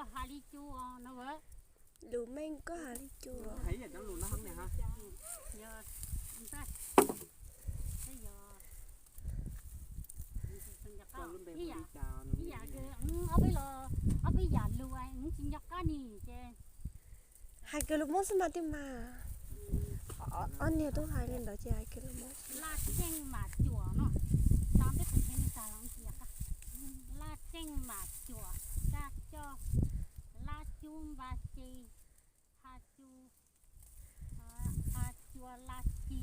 Hais li cu no, lus meej koj hais li cu. Ib yam, ob peb yam lus tsis nco qab ni ces hais kiag lus Hmoob xwb mas tij mas. Ob niag tub hais li ntawd ces hais kiag lus Hmoob. Laj Tseej Mas Cuam no, tau peb qhov tseeb tag los tsis nco qab. Laj Tseej Mas Cuam, Kab Coj, Lab Cub Npa Ces, Pha Cu, Pha Cua Laj Ci,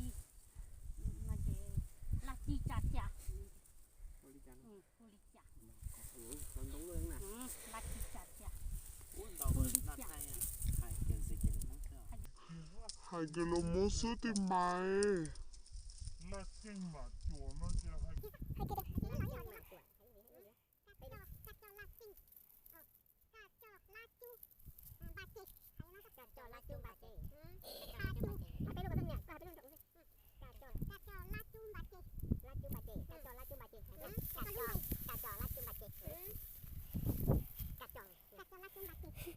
Laj Ci Tsa Cas, hu li cas? Laj Ci Tsa Cas, hu li cas? Hais kiag lus Hmoob xwb tij mas. Laj Tseej Mas Cuam no ces hais Kab Coj Lab Cub Npa Ces. Kab Coj Lab Cub Npa Ces. Kab Coj Lab Cub Npa Ces. Kab Coj Lab Cub Npa Ces. Kab Coj Lab Cub Npa Ces. Kab Coj Lab Cub Npa Ces. Kab Coj Lab Cub Npa Ces. Kab Coj Lab Cub Npa Ces.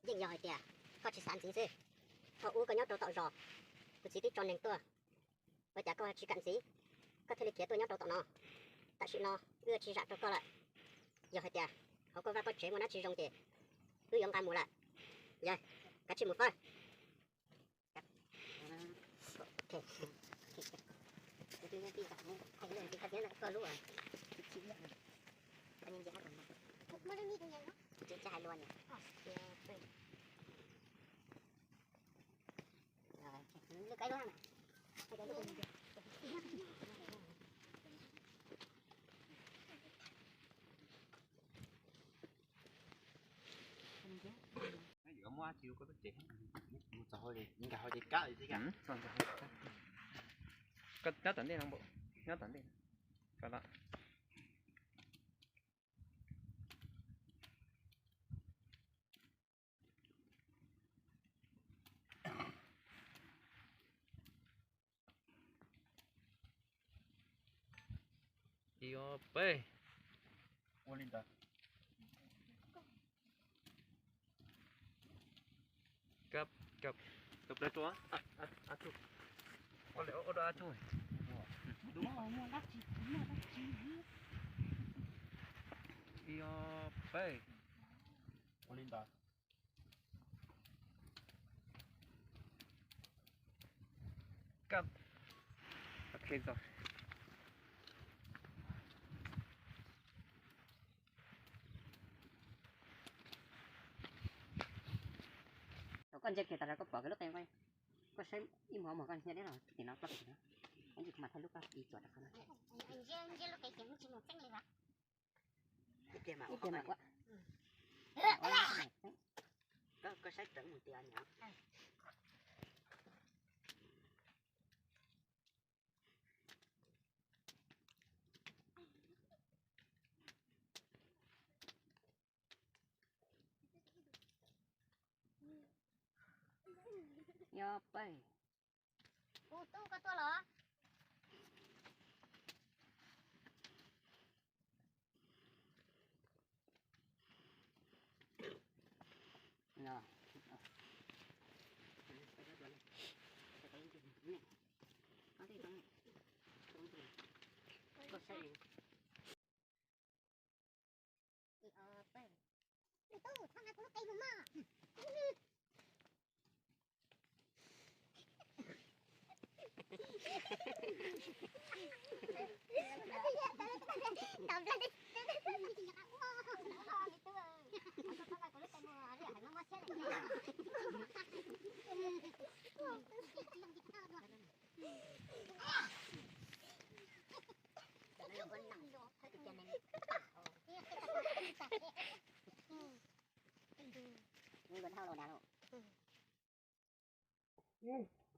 Yeej yog hais tias koj tsis xav ntxiv xwb. Thaum ub koj nyob rau tom zos, kuv txiv twb tso neeg tuaj, ua cas koj tsis kam ntxiv, koj thiaj li khiav tuaj nyob rau tom no. Tam sim no wb tsis zam rau koj lawm. Yog hais tias hauv koj vaj koj tsev muaj dab tsi zoo ces wb yuav nqa mus lawm. Yog, kav tsij mus fawb. Yuav muab tsis yuav koj tub tsev, mus txog hauv ces nkag hauv ces kab li thiab. Koj nyob tom ntej no, nyob tom ntej. Koj los. Ib ob peb. Ua li ntawd. Kab, kab. Tus plaub tsuas. Ua li ua dua tsuas. Ib ob peb. Ua li ntawd. Kab. Ok rồi. Thaum koj ntsia kiag tas los koj pom kiag lub qe, koj saib ib muag muag koj ntsia deb los tim no ploj tim no. Ib ntsis kuv mam thaij lub kab i tsuas rau qhov no. Ib pliag mam ua. Koj saib raws mus tias nyom. Nyob peb. Kuv tub koj tuaj los?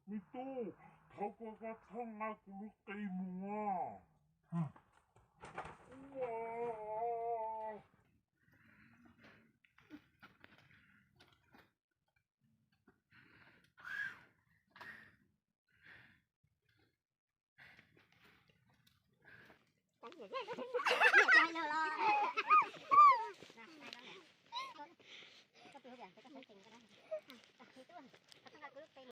Me tub, thov koj, koj txhob nqa kuv lub qe mus.